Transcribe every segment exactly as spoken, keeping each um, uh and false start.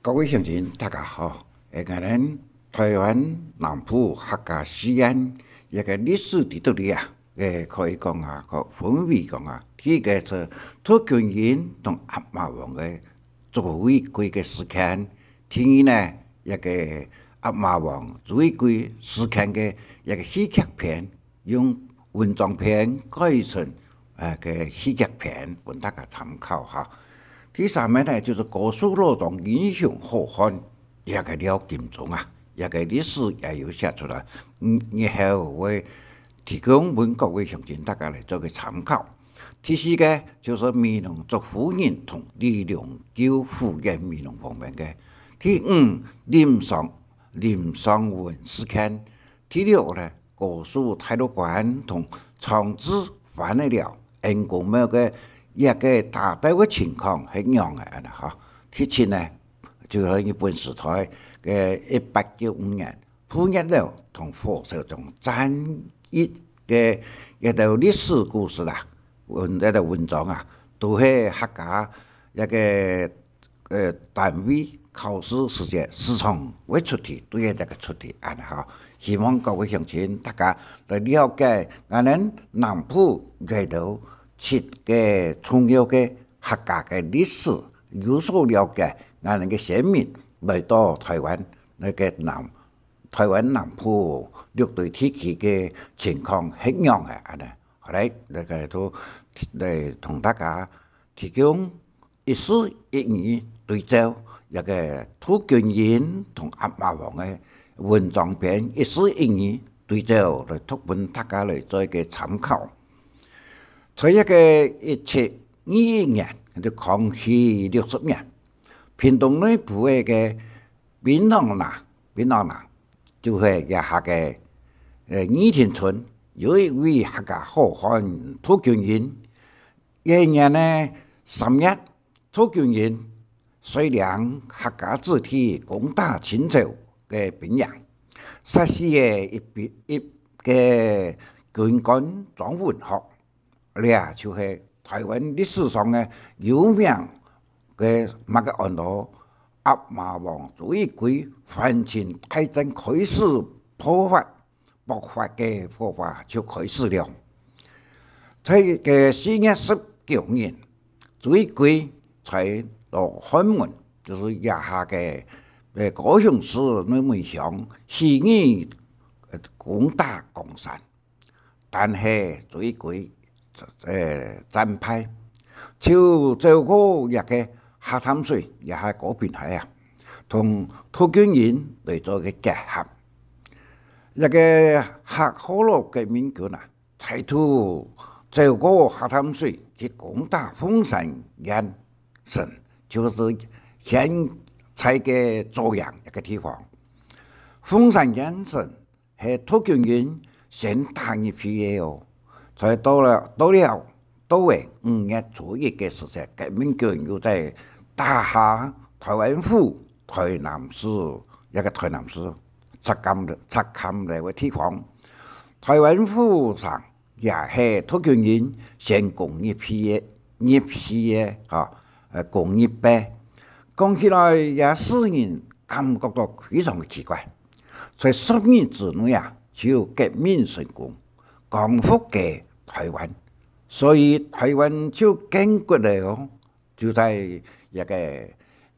各位鄉親，大家好！𠊎等臺灣南部客家四縣一个歷史地圖裡啊，誒，可以講啊，可分為講啊，第一个係杜金英同鴨嫲王个做為貴个事件，第二呢，一个鴨嫲王做為貴事件个一个戲劇篇， 用文章篇改成，呃，个戲劇篇，分大家參考哈。第三个呢，就係高樹老莊英雄好漢，這个廖金忠啊，這个歷史也有寫出來，嗯，日後會提供分各位鄉親大家來做个參考。第四个就係美濃祝福人同李隆九府縣美濃方面个。第五，林尚，林尚文事件。第六呢， 高樹大陸關同長治反仔寮恩公廟个一个打鬥个情況係仰仔恁呢哈。第七呢，就係日本時代个一八九五年，富岳樓同火燒庄戰役个一兜歷史故事啦。文，這兜文章啊，都係客家一个 呃，單位考試時節時常會出題，對這个出題恁呢哈。希望各位鄉親大家來了解𠊎等南部這兜七个重要个客家个歷史，有所了解，𠊎等个先民來到臺灣，該个南，臺灣南部六堆地區个情況係仰仔恁呢。好，來，來，來，都，來同大家提供 一字一語對照，這个杜金英同鴨嫲王个文章篇，一字一語對照來讀分大家來做一个參考。在這个一七二一年，就康熙六十年，屏東內埔个檳榔林，檳榔林，就係這下个，呃，二亭村，有一位客家好漢杜金英， 該年个三月，杜金英率領客家子弟攻打清朝个兵營，殺死个一兵，一个軍官莊文學。這就係臺灣歷史上个有名个麼个安到鴨嫲王朱一貴反清大戰開始破壞 爆發个火花就開始了。在該四月十九日，朱一貴在羅漢門，就係這下个，呃，高雄市內門鄉起義，呃，攻打岡山。但係朱一貴，呃，戰敗，就走過這个下淡水，這下高屏溪啊，同杜金英來做个結合。 這个客家老革命軍啊，再度走過下淡水去攻打鳳山縣城，就係現在个左營一个地方。鳳山縣城係杜金英先打入去个哦，所以到了，到了 到了五月初一个時節，革命軍又再打下臺灣府臺南市，這个臺南市赤崁樓，赤崁樓个地方。臺灣府城也係杜金英先攻入去个，入去个，吼，呃，攻入个。講起來，這使人感覺到非常个奇怪。在十日之內啊，就革命成功，光復个臺灣。 所以臺灣就建國了哦，就在這个，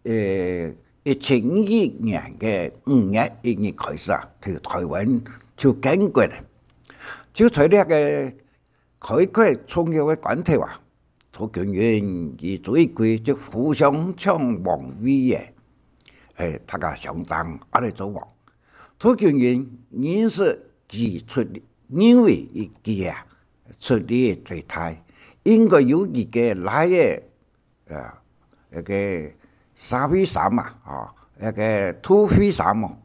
呃，一七二一年个五月一日開始啊，就臺灣就建國了。就在這个開國重要个關頭啊，杜金英與朱一貴就互相搶王位耶。誒，大家相爭，啊來做王。杜金英認識佢出力，認為佢啊， 出力最大，應該由佢个倈仔，啊，該个謝惠姍啊，吼，該个杜惠姍哦，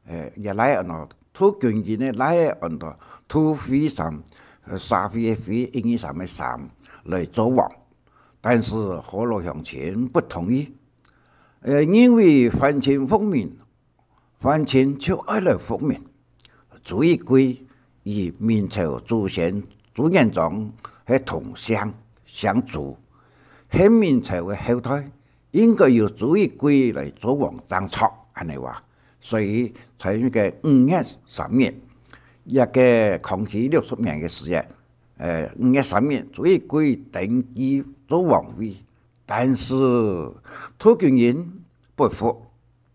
誒，佢倈仔安到，杜金英个倈仔安到杜惠姍，呃，謝惠个惠，一二三个三，來做王。但是河洛鄉親不同意，呃，認為反清復明 反清就愛來復明。朱一貴與明朝祖先朱元璋係同姓，姓朱，係明朝个後代，應該由朱一貴來做王正著，恁呢話。所以在該个五月三日，這个康熙六十年个時節，呃，五月三日，朱一貴登基做王位，但是杜金英不服，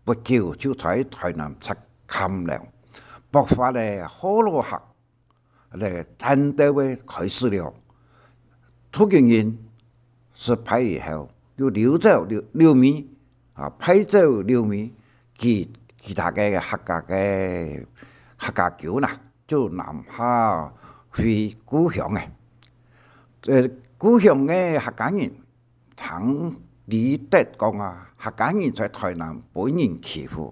不久就在台南設戡寮，爆發了河洛客个戰鬥个開始了。杜金英失敗以後，又溜走劉劉備，啊，敗走劉備，其其他个客家个客家軍啊，就南下回故鄉个。呃，故鄉个客家人聽知得講啊，客家人在台南分人欺負，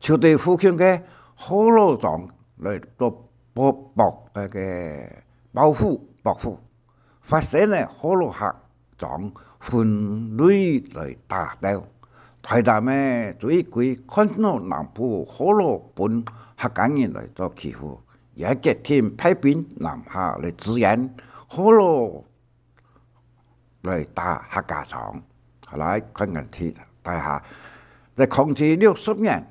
就對附近个河洛莊來做報報該个報復報復，發生了河洛客莊分類來打鬥。台南个朱一貴看到南部河洛分客家人來做欺負，也決定派兵南下來支援河洛來打客家庄。好，來看看題，大家，在康熙六十年，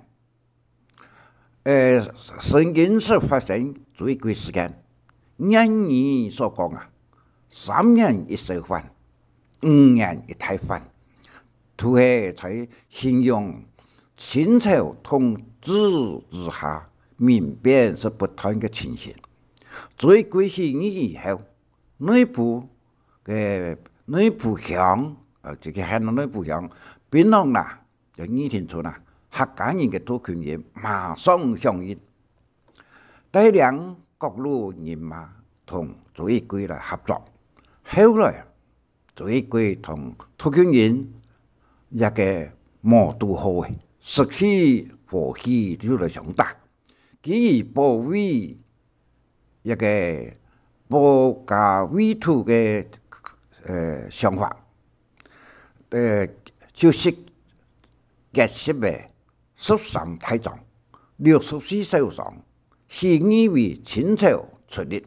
呃，申金池發生朱一貴事件。諺語所講啊，三年一小反，五年一大反，都係在形容清朝統治之下民變是不斷个情形。朱一貴起義以後，內埔个內埔鄉，呃，這个喊做內埔鄉，檳榔林，就二亭村啊，客家人个杜金英馬上響應，帶領各路人馬同朱一貴來合作。後來，朱一貴同杜金英這个無堵好个，失去和氣就來相打。基於保衛這个保家衛土个，呃，想法，呃，就係結集个十三大莊、六十四小莊，起義為清朝出力。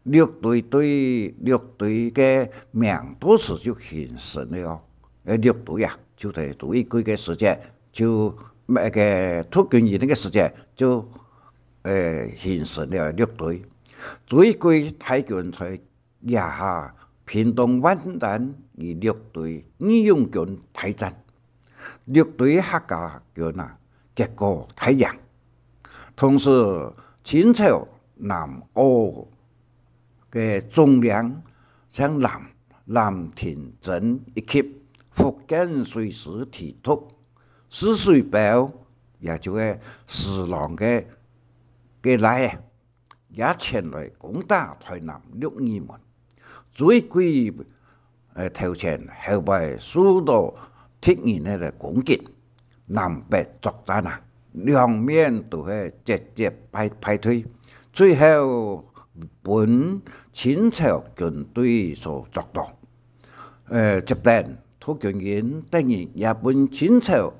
六堆對六堆个名到時就形成了哦。呃，六堆啊，就在朱一貴个時節，就，那个杜金英个時節，就，呃，形成了六堆。朱一貴大軍在這下屏東萬丹與六堆義勇軍大戰。六堆客家軍啊，結果大贏。同時，清朝南澳个總領像藍藍廷珍以及福建水師提督施水標，也就係施琅个个倈仔， 也前來攻打台南鹿耳門。朱一貴，呃，頭前後背受到敵人个攻擊，南北作戰啊，兩面都係節節敗敗退，最後分清朝軍隊所捉到。呃，接等杜金英等人也分清朝，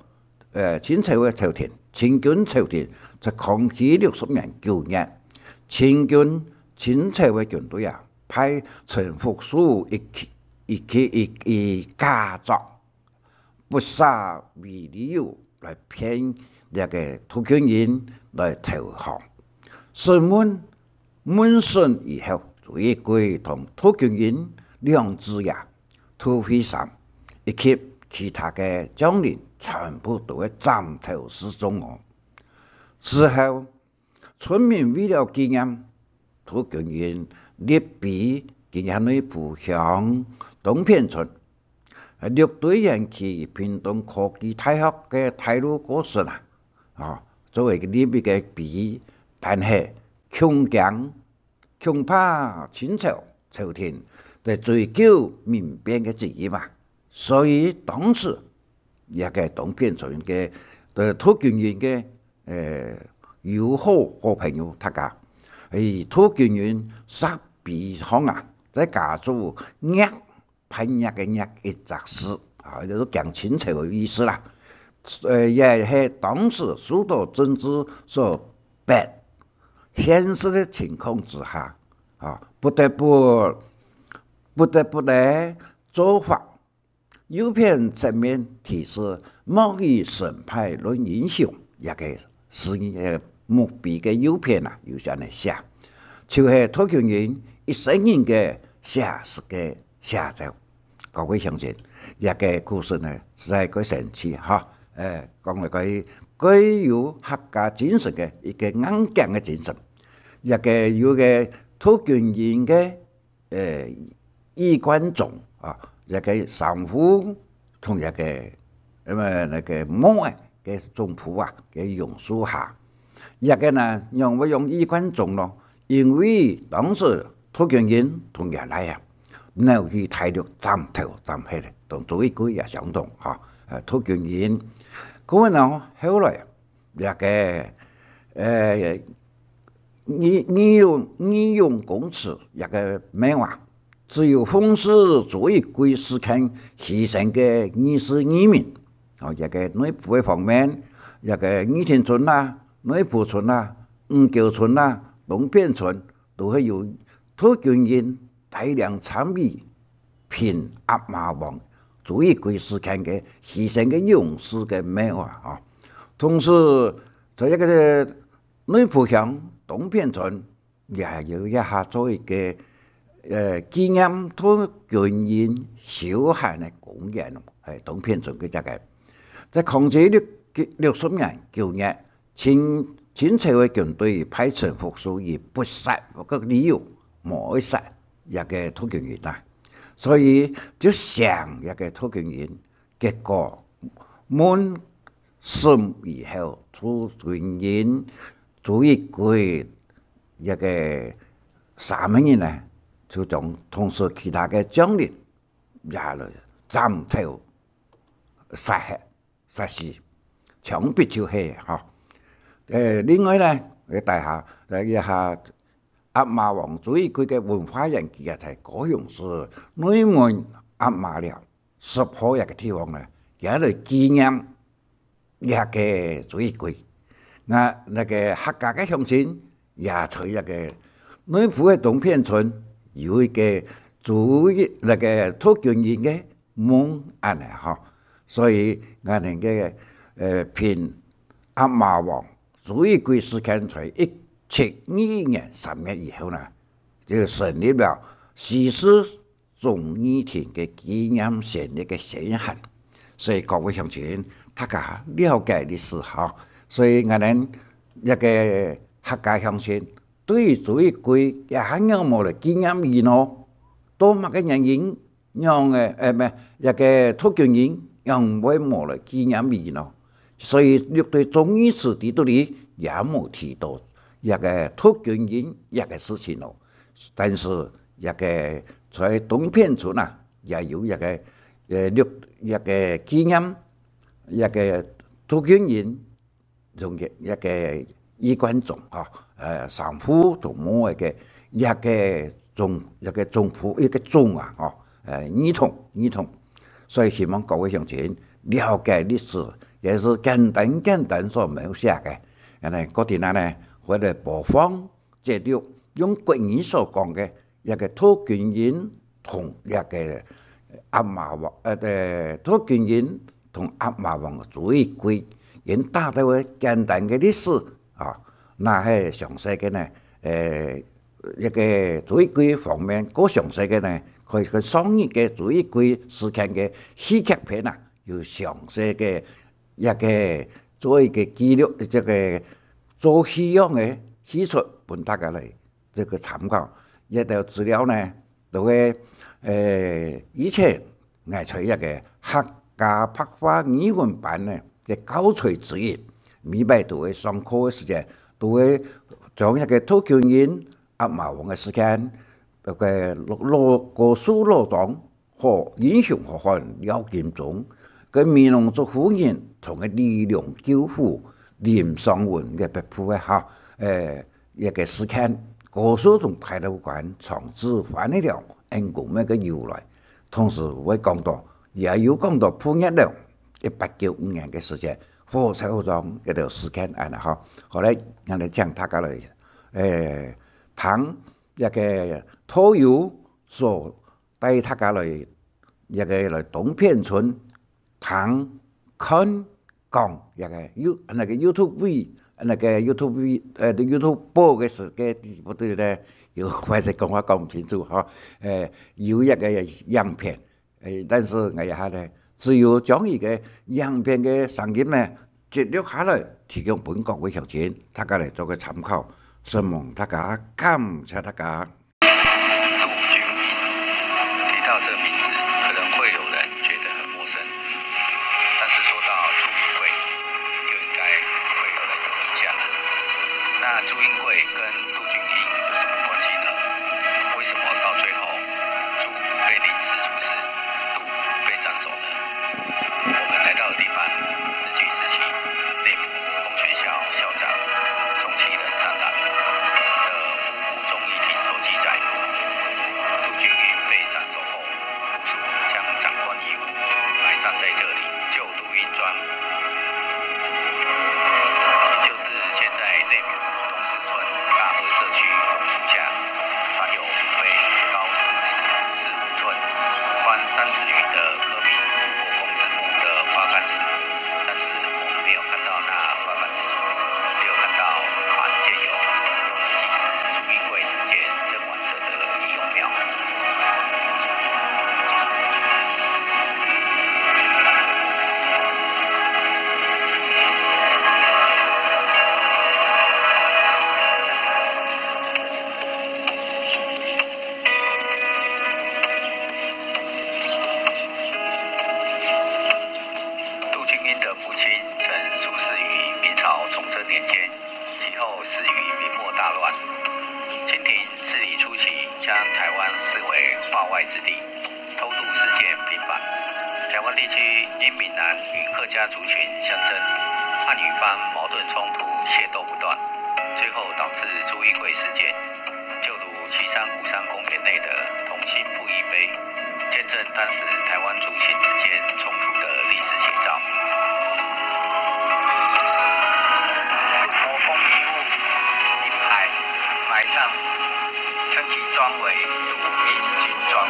呃，清朝个朝廷，清軍朝廷，在康熙六十年九月，清軍，清朝个軍隊啊，派陳福壽一起，一起，一，一家族，不殺為理由來騙這个杜金英來投降。審問 問訊以後，朱一貴同杜金英兩子爺、杜惠山以及其他个將領全部都係斬頭示眾哦。事後，村民為了紀念，杜金英立碑紀念內埔鄉東片村。六堆園區屏東科技大學个大路過身啊，啊，作為立一个碑，但係恐驚 恐怕清朝朝廷在追究民變个責任嘛，所以當時這个東片村个，呃，杜金英个，呃，友好好朋友大家，以杜金英石碑項啊，再加注閏， 拍閏个閏一隻字，啊，就係驚清朝个意思啦。呃，也係當時受到政治所逼，現實个情況之下，啊，不得不，不得不个做法，右片側面題詩「莫以成敗論英雄」，這个詩人个墓碑个右片啊，有恁樣寫，就係陶君行一生人个寫實个寫照。各位鄉親，這个故事呢，實在蓋神奇哈。誒，講來蓋，蓋有客家精神个一个硬頸个精神。這个有个陶君行个 誒，衣冠冢啊，這个衫褲同這个，呃，該个帽仔个總舖啊，个榕樹下。這个呢，仰會用衣冠冢咯？因為當時陶君行同厥倈仔啊，流亡大陸，斬頭斬血个，同朱一貴也相同哈。呃，陶君行，故呢，後來這个，呃，義，義勇，義勇公祠這个廟啊，只有奉祀朱一貴事件犧牲个義士義民。哦，這个內埔个方面，這个義亭村啊、內埔村啊、五溝村啊、東片村，都係有陶君行帶領參與拚鴨嫲王朱一貴事件个犧牲个勇士个廟啊，吼。同時，在這个內埔鄉東片村，也有一下做一个，呃，紀念陶君行休閒个公園哦，係東片村个這个。在抗戰六，六十年九月， 清，清朝个軍隊派陳復樹以不殺个理由，無愛殺這个陶君行啊，所以就想這个陶君行。結果問審以後，朱君行、朱一貴這个三个人呢，就將同時其他个將領也來斬頭殺害。 殺死，槍斃就係吼。呃，另外呢，呃，大家，呃，這下鴨嫲王朱一貴个文化園區啊，在高雄市內門鴨嫲寮十號這个地方呢，也來紀念這个朱一貴。該，該个客家个鄉親 也在這个內埔个東片村有一个朱一，該个陶君行个墓恁呢吼。所以𠊎等个，呃，拚鴨嫲王朱一貴事件在一七二一年三月以後呢，就成立了西勢 忠義亭个紀念先烈个先賢。所以各位鄉親，大家了解歷史吼。所以𠊎等這个客家鄉親，對朱一貴也還仰無來紀念佢呢？到麼个原因，仰个，呃，毋係，這个陶君行仰會無來紀念佢呢？所以六堆忠義祠裡肚裡也無提到這个陶君行這个事情哦。但是 這个在東片村啊，也有這个，呃，六，這个紀念，這个陶君行用个這个衣冠冢吼，呃，衫褲同帽仔个這个總，這个總舖，一个總啊吼，呃，義堂，義堂。所以希望各位鄉親了解歷史，也係簡單簡單所描寫个。恁呢，過陣仔呢，會來播放 節錄，用國語所講个這个陶君行同這个鴨嫲王，呃，呃，陶君行同鴨嫲王朱一貴，用打鬥个簡單个歷史啊，若係詳細个呢，呃，這个朱一貴方面，較詳細个呢，可以去上一个朱一貴事件个戲劇篇啊，有詳細个 這个做一个記錄，這个做戲樣个戲齣分大家來這个參考。這兜資料呢，都係，呃，以前𠊎在這个客家白話語文班呢个教材之一，每擺都會上課个時節，都會將這个陶君行、鴨嫲王个事件，這个老，老，高樹老莊 好，英雄好漢廖金忠，个美濃竹夫人同个李良救父林尚文个伯父个哈，呃，一个事件，高樹同大路關、長治、番仔寮、恩公廟个由來，同時會講到，也有講到傅月樓，一八九五年个時節，火燒庄个兜事件恁呢哈。好咧，𠊎來請大家來，呃，聽這个導遊所 帶大家來這个來東片村聽、看、講，這个You，該个YouTube位，該个YouTube位，呃，YouTube播个時个，不對咧，有壞勢講話講毋清楚吼，呃，有一个影片，呃，但是𠊎這下呢，只有將佢个影片个聲音呢，節錄下來，提供分各位鄉親，大家來做个參考。承蒙大家，感謝大家。 杜君英，提到這名字，可能會有人覺得很陌生，但是說到朱一貴，就應該會有人有印象。那朱一貴跟杜君英有什麼關係呢？為什麼到最後朱被凌遲處死，杜被斬首呢？我們來到的地方，日據時期，內埔 公学校校长宋其仁上党的《埔府忠义亭》所记载，杜君英被斩首后，部属将长官遗物埋葬在这里，旧杜英庄，也就是现在内埔东势村大河社区榕树下，它有碑高四尺四五寸、宽三尺余的刻名护国公之墓的花岗石，但是我们没有看到那 花岗石，只有看到罕见有用于祭祀朱一贵事件这款的义勇庙。杜君英的父亲曾出世于明朝崇祯年间，其后死于明末大乱。清廷治理初期，将台湾视为化外之地，偷渡事件频繁。台湾地区因闽南与客家族群相争，汉语帮矛盾冲突械斗不断，最后导致朱一贵事件。 就如旗山鼓山公园内的同心布衣碑，见证当时台湾族群之间冲突的历史写照。国风遗物一排，埋葬，称其庄为杜英金庄。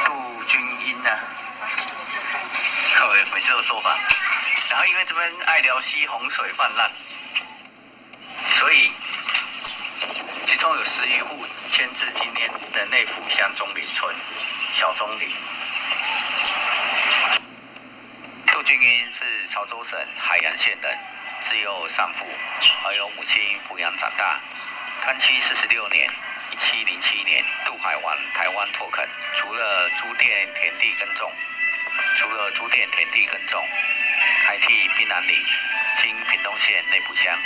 杜君英呢？各位每次都说法。然后因为这边爱寮溪洪水泛滥， 所以其中有十余户迁至今天的内埔乡中林村小中林。杜君英是潮州省海洋县人，自幼丧父，而由母亲抚养长大。康熙四十六年，一七零七年渡海往台湾拓垦，除了租店田地耕种， 除了租店田地耕种，还替滨南里，今屏东县内埔乡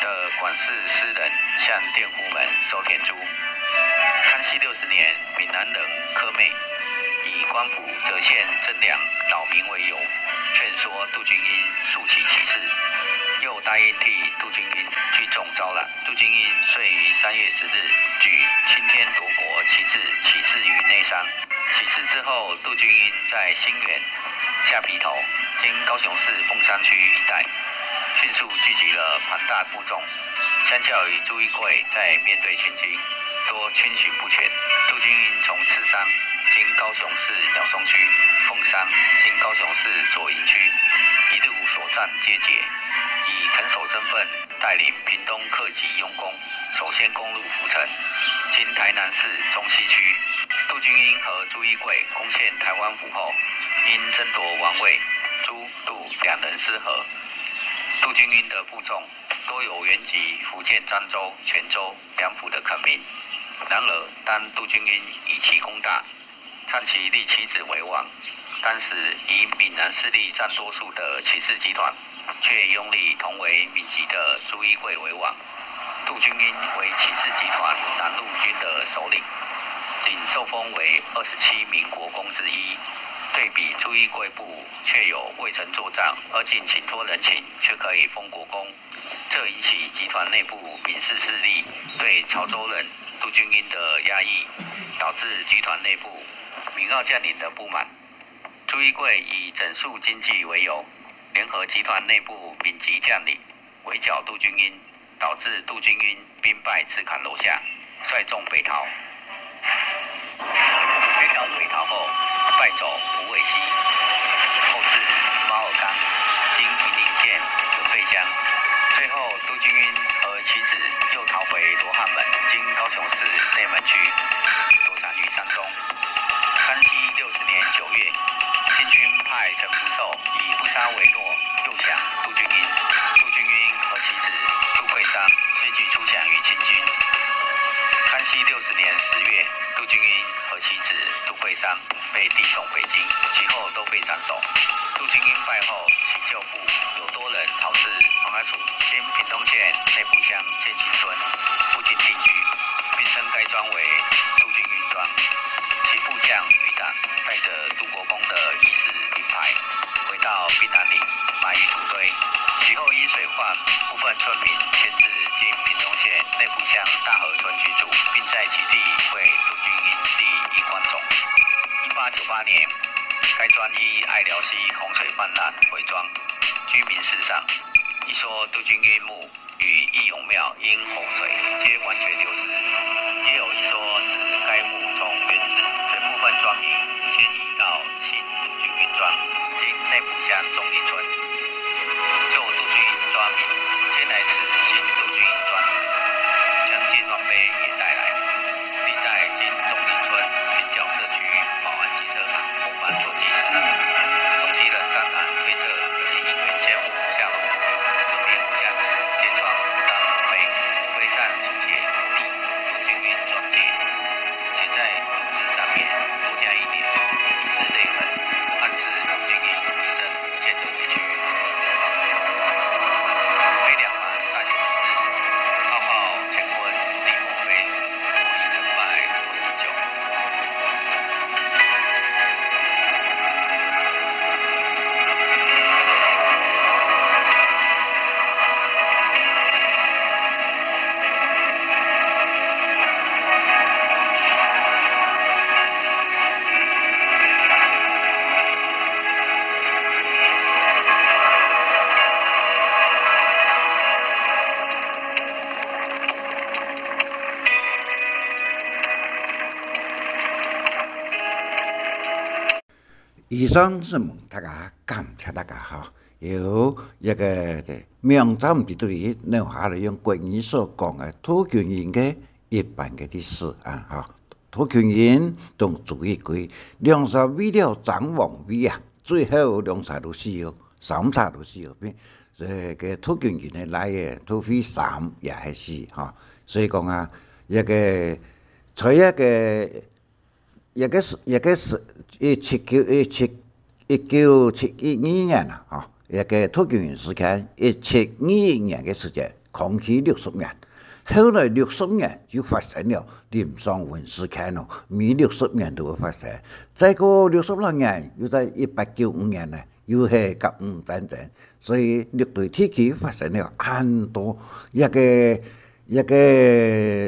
的管事私人向佃户们收田租。康熙六十年，闽南人柯妹以官府折现征粮扰民为由，劝说杜君英诉起起事，又答应替杜君英聚众招揽。杜君英遂于三月十日举青天夺国旗帜起事于内山。起事之后，杜君英在新园、下鼻头，今高雄市凤山区一带，迅速聚集了庞大部众。相较于朱一贵在面对千军，多逡巡不前，杜君英从赤山，今高雄市鸟松区、凤山，今高雄市左营区，一路所占皆捷，以垦守身份 带领屏东客籍佣工，首先攻入府城，今台南市中西区。杜君英和朱一贵攻陷台湾府后，因争夺王位，朱、杜两人失和。杜君英的部众多有原籍福建漳州、泉州两府的垦民，然而当杜君英以其功大， 叹其立其子为王，当时以闽南势力占多数的起事集团，却拥立同为闽籍的朱一贵为王。杜君英为起事集团南路军的首领，仅受封为二十七名国公之一。对比朱一贵部却有未曾作战，而仅请托人情，却可以封国公。 这引起集团内部民事势力对潮州人杜君英的压抑，导致集团内部民澳将领的不满。朱一贵以整肃经济为由，联合集团内部民籍将领围剿杜君英，导致杜君英兵败赤坎楼下，率众北逃。北高北逃后，败走虎尾溪，后至猫耳港、金平林线、文倍乡，最后杜君晕和其子又逃回罗汉门，今高雄市内门区，躲藏于山中。康熙六十年九月，清军派陈福寿以不杀为诺，诱降杜君晕。杜君晕和其子杜桂商最具出降于清军。康熙六十年十月，杜君晕和其子杜桂商被递送北京，其后都被斩首。杜君晕败后，其旧部有多人逃至黄阿楚、今屏东县内埔乡建新村附近定居，并称该庄为杜君晕庄。其部将余党带着杜国公的遗式灵牌，回到滨南里埋于土堆。其后因水患，部分村民迁至今屏东县内埔乡大河村居住，并在其地为杜君晕立一官冢。一八九八年，该庄依爱寮溪洪水泛滥毁庄，居民四散。一说杜君晕墓与义勇庙因洪水皆完全流失，也有一说指该墓从原址全部分庄民迁移到新杜君晕庄，今内埔乡中林村。旧杜君晕庄民迁来此新杜君晕庄，将借庄碑也带来，立在今中林村平角社区保安机车旁后方做祭祀。收集人善谈推测，即因缘仙母下落，特别加持借庄当墓碑，墓碑上书写立杜君晕庄界，且在土字上面多加一点，以示内门，暗示杜君晕一生 建筑为据。碑两旁大型文字，浩浩乾坤立墓碑，我已成败多已久。以上承蒙大家，感謝大家哈。有一个網站在這裡，留下來用國語所講个杜君暈个一般个歷史啊哈。杜君暈同朱一貴兩儕為了爭王位啊，最後兩儕都死哦，三儕都死哦，變這个杜君暈个倈仔杜惠三也係死哈。所以講啊，這个在這个 這个時，這个時，一七九，一七，一九七一年啊，吼，這个杜君暈事件，一七二一年个時間，康熙六十年。後來六十年又發生了林爽文事件咯，每六十年都會發生。再過六十六年，又在一八九五年呢，又係甲午戰爭。 所以綠隊地區發生了恁多這个，這个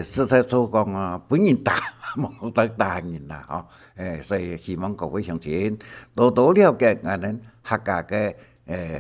實在做講啊，分人打，無得打人啦，吼。誒，所以希望各位鄉親多多了解𠊎等客家个，誒，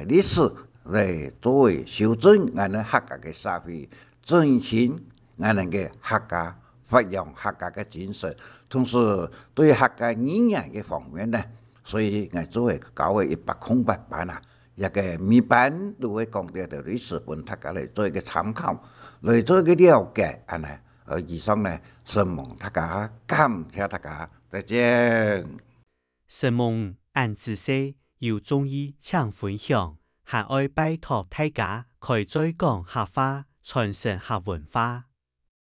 歷史，來作為修正𠊎等客家个社會，振興 𠊎等个客家，發揚客家个精神，同時對客家語言个方面呢，所以𠊎做个教个一百空八班啊，這个每班都會講這个歷史分大家來做一个參考，來做一个了解，恁呢。呃，以上呢，承蒙大家，感謝大家，再見。 承蒙恁仔細，有中意請分享，還愛拜託大家開嘴講客話，傳承客文化。